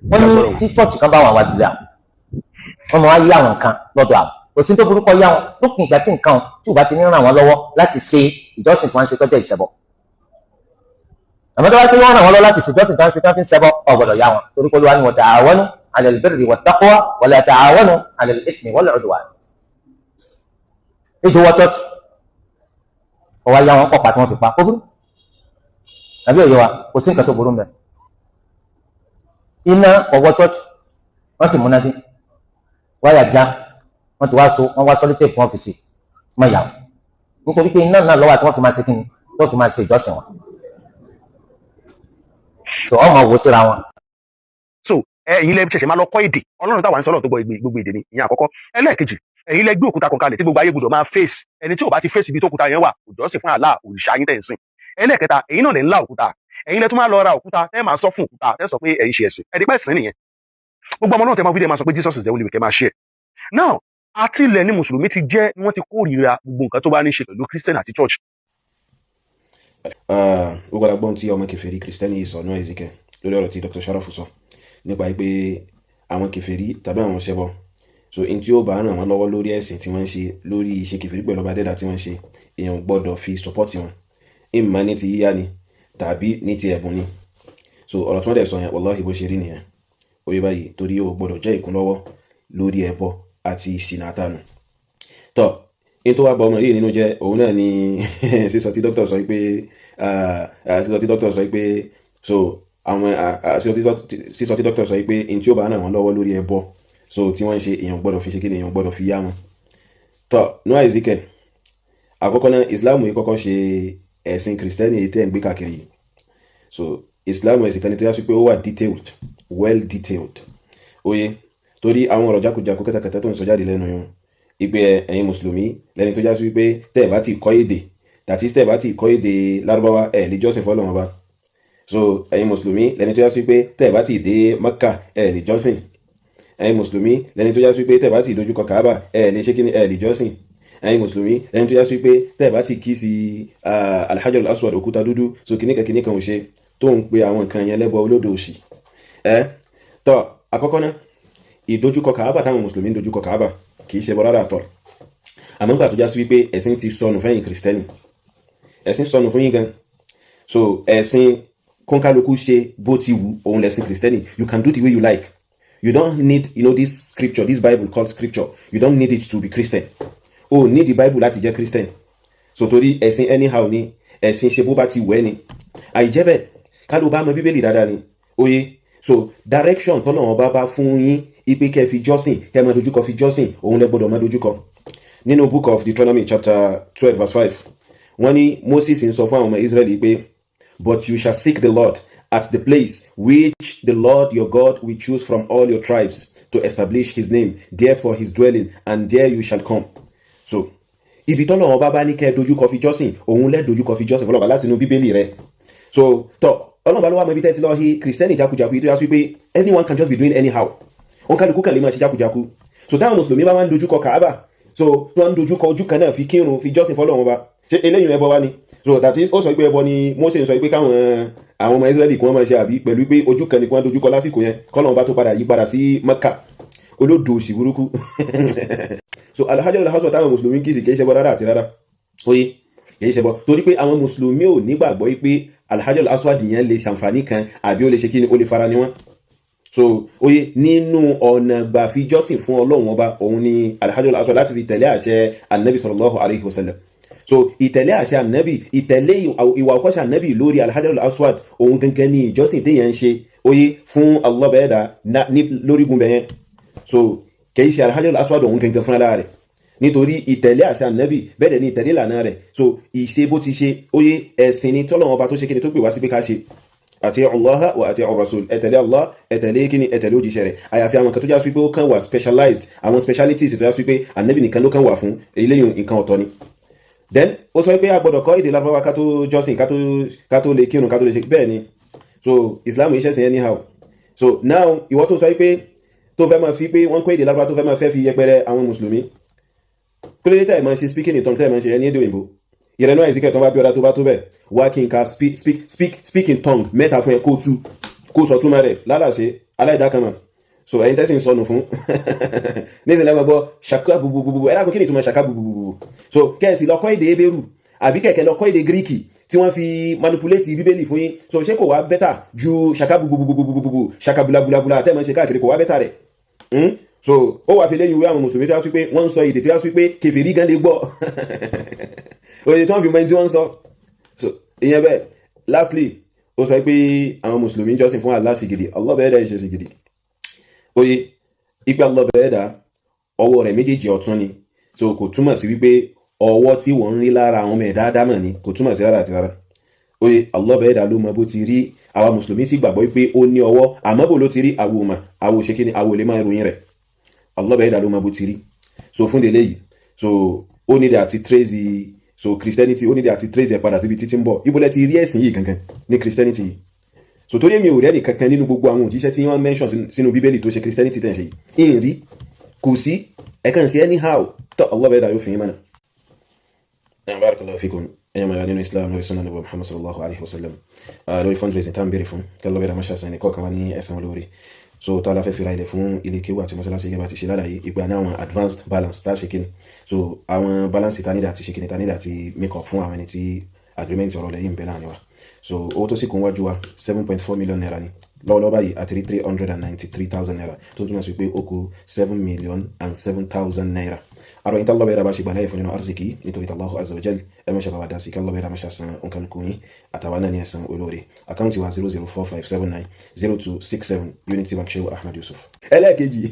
Wọ́n ní tí church kan bá wà wájú lé àwọn, wọ́n máa yá àwọn nǹkan lọ́dọ̀ àwọn. Kò sí tó burúkọ yá wọn lópin ìgbà tí nǹkan tí ò bá ti ní ràn wọ́n lọ́wọ́ láti ṣe ìjọsìn tí wọ́n ń ṣe tọ́jú ìṣẹ́bọ. Àmọ́ tó bá pé wọ́n ràn wọ́n lọ́wọ́ láti ṣe ìjọsìn tí wọ́n ń ṣe tí wọ́n fi ń ṣẹbọ, ò gbọ́dọ̀ yá wọn, torí pé Olúwa ní wa ta'awanu 'ala al-birri wat-taqwa wa la ta'awanu 'ala al-ithmi wal-'udwan. Ejò wọ church, ọwọ́ ayá wọn pọ̀pá tí wọ́n fi pa kó burú àbí òye wa? Kò sí nǹkan tó burú mbẹ. Iná ọwọ́ church, wọ́n sì múná dé, wáyà já, wọ́n ti wá so, wọ́n wá sellotape, wọ́n fi sí mọ́ ìyàwó, nítorí pé iná náà lọ́wọ́ àti wọ́n fi máa ṣe kíni tó fi máa ṣe ìjọsìn wọn. So ọmọ wò síra wọn. So ẹ̀yin lẹ ṣẹ̀ṣẹ̀ máa lọ kọ́ èdè Ọlọ́run táwa ń sọ, Ọlọ́run tó gbọ́ gbogbo èdè ni. Ìyẹn àkọ́kọ́. Ẹlẹ́ẹ̀kejì, ẹ̀yin lẹ gbé òkúta kan kalẹ̀ tí gbogbo ayé gbọ́dọ̀ máa face. Ẹni tí ò bá ti face ibi tó òkúta yẹn wà, kò jọ́sìn fún Allah, òrìṣà yín tẹ̀ ń sìn. Ẹlẹ́ẹ̀kẹta, ẹ̀yin náà lè ń lá òkúta. Ẹ̀yin lẹ tún máa lọ ra òkúta tẹ́ máa sọ fún òkúta, tẹ́ sọ pé ẹ̀yin ṣe ẹ̀sìn ẹ̀dí pẹ́ sìn nìyẹn. Gbogbo ọmọ náà tẹ́ máa fídíò máa sọ pé Jesus is the only way, kẹ́ máa ṣe ẹ̀. Now, àti ilẹ̀ ní mùsùlùmí ti jẹ́ ni wọ́n ti kórìíra gbogbo nǹkan tó bá ní ṣe pẹ̀lú Christian àti church. Ó gbọ́dọ̀ gbọ́n tí ọmọ kèfèrí Kristẹni yìí sọ ní Ezekiel lórí ọ̀rọ̀ tí Dr. Sharafu sọ nípa pé àwọn kèfèrí tàbí àwọn ṣẹbọ, so in tí ó bá ràn wọ́n lọ́wọ́ lórí ẹ̀sìn tí wọ́n ń ṣe, lórí iṣẹ́ kèfèrí pẹ̀lú ọba dẹ́dà tí wọ́n ń ṣe, èèyàn gbọ́dọ̀ fi support wọn, ìmọ̀ ní ti yíyá ni tàbí ní ti ẹ̀bùn ni. So ọ̀rọ̀ tí wọ́n dẹ̀ sọ yẹn, wallahi, bó ṣe rí nìyẹn. Ó yẹ báyìí, torí ó gbọ́dọ̀ jẹ́ ìkúnlọ́wọ́ lórí ẹbọ àti ìṣìnà àtànù. Tọ́ in tó wá bọ ọmọ yìí nínú jẹ́, òun náà ni sísọ tí dókítà sọ pé, so àwọn sísọ tí dókítà sọ pé in tí ó bá ràn wọ́n lọ́wọ́ lórí ẹbọ, so tí wọ́n ń ṣe, èèyàn gbọ́dọ̀ fi ṣe kí ni, èèyàn gbọ́dọ̀ fi yá wọn. Tọ́ Noah Ezekiel, àkọ́kọ́ náà, Islam yìí kọ́kọ́ ṣe ẹ̀sìn Kìrìsìtẹ́nì yìí tẹ́ ń gbé káàkiri yìí. So Islam, ẹ̀sìn kan ní tó yá sí pé ó wà detailed, well detailed. Oye, torí àwọn ọ̀rọ̀ jákujàku, kẹ́tàkẹ́tà tó ń sọ jáde lẹ́nu yẹn, ìpè ẹ̀yin mùsùlùmí lẹ́ni tó já sí wípé tẹ́ ẹ̀ bá ti kọ́ èdè, that is, tẹ́ ẹ̀ bá ti kọ́ èdè Lárúbáwá, ẹ̀ lè jọ́sìn fọ́lọ́run Ọba. So ẹ̀yin mùsùlùmí lẹ́ni tó já sí wípé tẹ́ ẹ̀ bá ti dé Mẹ́kà, ẹ̀ lè jọ́sìn. Ẹ̀yin mùsùlùmí lẹ́ni tó já sí wípé tẹ́ ẹ̀ bá ti dojúkọ Kàábà, ẹ̀ lè ṣe kíni, ẹ̀ lè jọ́sìn. Ẹ̀yin mùsùlùmí lẹ́ni tó já sí wípé tẹ́ ẹ̀ bá ti kí sí Alhajar Aswad, òkúta dúdú, so kìnnìkan kìnnìkan ò ṣe, tó ń pe àwọn nǹkan yẹn lẹ́bọ, olódò òsì ẹ. Tọ́ àkọ́kọ́ náà, ìdojúkọ Kàábà táwọn mùsùlùmí ń dojúkọ Kàábà kì í ṣe bọ́ rárá àtọ̀. Àmọ́ nígbà tó já sí wípé ẹ̀sìn ti sọnù fẹ́yìn Kìrìsìtẹ́nì, ẹ̀sìn sọnù fún yín gan. So ẹ̀sìn kónkálukú ṣe bó ti wù òun lẹ̀sìn Kìrìsìtẹ́nì. You can do the way you like. You don't need this scripture, this Bible called scripture. You don't need it to be Christian. O need the Bible láti jẹ́ Christian. So torí ẹ̀sìn anyhow ni, ẹ̀sìn ṣe bó bá ti wẹ̀ ni. Àìjẹ́ bẹ́ẹ̀, ká ló bá mọ Bíbélì dáadáa ni, oye. So direction tọ́lọ́run bá fún yín ipe kẹ́ fi jọ́sìn, kẹ́ máa dojúkọ fi jọ́sìn, òun lẹ gbọ́dọ̀ máa dojúkọ. Nínú Book of Deuteronomy chapter 12 verse 5, wọ́n ní Moses ń sọ fún àwọn ọmọ Israẹli pé, "But you shall seek the Lord at the place which the Lord your God will choose from all your tribes to establish his name there for his dwelling, and there you shall come." So ibi tọ́lọ́run bá ní kẹ́ dojúkọ fi jọ́sìn, òun lẹ́ dojúkọ fi jọ́sìn fọlọ́ba láti inú Bíbélì rẹ. So tọ́ Ọlọ́run bá ló wà mọ́ ibi tẹ́ ti lọ́ọ́ hí Kìrìsìtẹ́nì jákujáku yìí tó yá sí pé anyone can just be doing anyhow, òun kálukú kan lè máa ṣe jákujáku. So táwọn mùsùlùmí bá wá ń dojúkọ Kàábà, so wọ́n ń dojúkọ ojú kan náà fi kírun, fi jọ́sìn fọlọ́run ba, ṣé eléyìí ẹbọ wá ni? So that is, ó sọ pé ẹbọ ni Mósè ń sọ pé káwọn àwọn ọmọ Israẹli kí wọ́n máa ṣe, àbí pẹ̀lú pé ojú kan ni kí wọ́n dojúkọ lásìkò yẹn, kọ́lọ́run bá tó padà yí padà sí Mẹ́kà? Olódò òsì burúkú. So Alhajar al-Aswad táwọn mùsùlùmí kì í sì kì í ṣẹbọ rárá àti rárá. Oye, kì í ṣẹbọ, torí pé àwọn mùsùlùmí ò nígbàgbọ́ pé Alhajar al-Aswad yẹn lè ṣàǹfààní kan àbí ó lè ṣe kí ni, ó lè fara ní wọn. So oye, nínú ọ̀nà gbà fi jọ́sìn fún Ọlọ́run Ọba, òun ni Alhajar al-Aswad, láti fi tẹ̀lé àṣẹ Anabi sallallahu alayhi wa sallam. So ìtẹ̀lé àṣẹ Anabi, ìtẹ̀lé ìwà òkọ́ṣe Anabi lórí Alhajar al-Aswad, òun gangan ni ìjọsìn téèyàn ń ṣe, oye, fún Allah bẹ́ẹ̀ dá ní lórígun bẹ́yẹn. So kì í ṣe Alhajar al-Aswad òun gangan fúnra rẹ̀, nítorí ìtẹ̀lé àṣẹ Ànábì bẹ́ẹ̀ dẹ̀ ni ìtẹ̀lé ìlànà rẹ̀. So ìṣe bó ti ṣe, oye, ẹ̀sìn ni tọ́lọ́run Ọba tó ṣe kíni, tó pè wá sí pé ká ṣe. Ati'u Allaha wa ati'u Rasul, ẹ tẹ̀lé Allah, ẹ tẹ̀lé kíni, ẹ tẹ̀lé òjíṣẹ́ rẹ̀. Àyàfi àwọn kan tó já sí pé ó kàn wà specialized, àwọn specialities tó já sí pé Ànábì nìkan ló kàn wà fún, eléyìí nǹkan ọ̀tọ̀ ni. Then ó sọ pé a gbọ́dọ̀ kọ́ èdè Lárúbáwá ká tó jọ́sìn, ká tó lè kírun, ká tó lè ṣe bẹ́ẹ̀ ni. So Islam iṣẹ́ sìn anyhow. So now, ìwọ tó sọ pé tó fẹ́ máa fi pé wọ́n kọ́ èdè Lárúbáwá, tó fẹ́ máa fẹ́ fi yẹpẹrẹ àwọn mùsùlùmí, kí ló dé tẹ́ ẹ̀ máa ṣe speaking in tongue, tẹ́ ẹ̀ máa ṣe ẹni èdè òyìnbó ìrẹ̀nú àìsíkẹ́ tó bá bí ọ̀dà tó bá tó bẹ̀ wá kí n ka speak speak speak speak in tongue mẹ́ta fún ẹ, kó tú, kó sọ túmọ̀ rẹ̀ lálàṣe. Aláìdákanmọ̀. So ẹ̀yin tẹ́sí ń sọnù fún nísìnyí lẹ́mọ̀ gbọ́ ṣàkà bubububu. Ẹ dákun, kí ni ìtumọ̀ ṣàkà bubububu? So kẹ́ẹ̀sì lọ kọ́ èdè Hébérù àbí kẹ̀kẹ́ lọ kọ́ èdè Gíríkì tí wọ́n fi manipulate Bíbélì fún yín. So ṣé kò wá better ju ṣàkà bubububububu, ṣàkà bulabulabula tẹ́ mọ̀ ṣe káàkiri? Kò wá better rẹ̀? So ó wàá fi lẹ́yìn ìwé àwọn mùsùlùmí tó yá sí pé wọ́n ń sọ èdè tó yá sí pé kèfèrí gan lè gbọ́ òye tí wọ́n fi mọ ẹni tí wọ́n ń sọ. So ìyẹn bẹ́ẹ̀. Lastly, ó sọ pé àwọn mùsùlùmí jọ́sìn fún Allah sìgìdì. Allah bẹ́ẹ̀ dá ìṣe sìgìdì. Oye ipe Allah bẹ́ẹ̀ dá ọwọ́ rẹ̀ méjèèjì ọ̀tún ni. So kò túmọ̀ sí wípé ọwọ́ tí wọ́n ń rí lára àwọn ọmọ ẹ̀dá ádámọ̀ ni. Kò túmọ̀ sí rárá àti rárá. Oye Allah bẹ́ẹ̀ dá ló mọ bó ti rí. Àwa mùsùlùmí sì gbàgbọ́ wípé ó ní ọwọ́, àmọ́ bó ló ti rí, àwo mà àwo ṣe kí ni, àwo lè máa ròyìn rẹ̀. Allah bẹ́ẹ̀ dá ló mọ bó ti rí. So fún délé yìí, so ó nídìí àti trace, so Christianity, ó nídìí àti trace ẹ̀ padà síbi títí ń bọ̀. Ibo lẹ ti rí ẹ̀sìn yìí gangan ní Christianity yìí? So torí èmi ò rí ẹnì kankan nínú gbogbo àwọn òjíṣẹ́ tí wọ́n mention sínú Bíbélì tó ṣe Christianity tẹ̀ ń ṣe yìí. Ìhìn rí, kò sí. Ẹ kàn sí anyhow tó. Allah bẹ́ẹ̀ dá yóò fi yín mọ́nà. Barakallahu fikum. Ẹ̀yọ́ mọ̀ nínú Islam, lórí sunnah Nabi Muhammad sallallahu alayhi wa sallam, lórí fundraising tá ń béèrè fún, kí Allah bẹ́ẹ̀ dá máṣá sàn ní kọ̀ọ̀kan wá ní ẹ̀san olóore. So tá a la fẹ́ fi ra ilẹ̀ fún ilé kéwú àti mọ́sálásí, gẹ́gẹ́ bá ti ṣe lálàyé ìgbà ní àwọn advanced balance tá a ṣe kíni. So àwọn balance tá a nídà àti ṣe kíni, tá a nídà àti make up fún àwọn ẹni tí agreement ọ̀rọ̀ lẹ́yìn ń bẹ láàrin wa. So owó tó sì kún wájú wa, 7.4 million naira ni. Lọ́wọ́lọ́wọ́ báyìí, àti rí ₦393,000, tó túmọ̀ sí pé ó kù ₦7,007,000. Àrò yìí tálọ́ bẹ́ẹ̀ bá ṣe gbà láyè fún nínú arzikì nítorí Allahu azza wa jal, ẹ má ṣe bá wa dá sí, kí Allah bẹ́ẹ̀ má ṣe san òǹkàlùkù yín àtàwọn náà ní ẹ̀san olóore. Àkáǹtì wa, 0045790267, Unity Bank, Shehu Ahmed Yusuf. Ẹlẹ́ẹ̀kejì.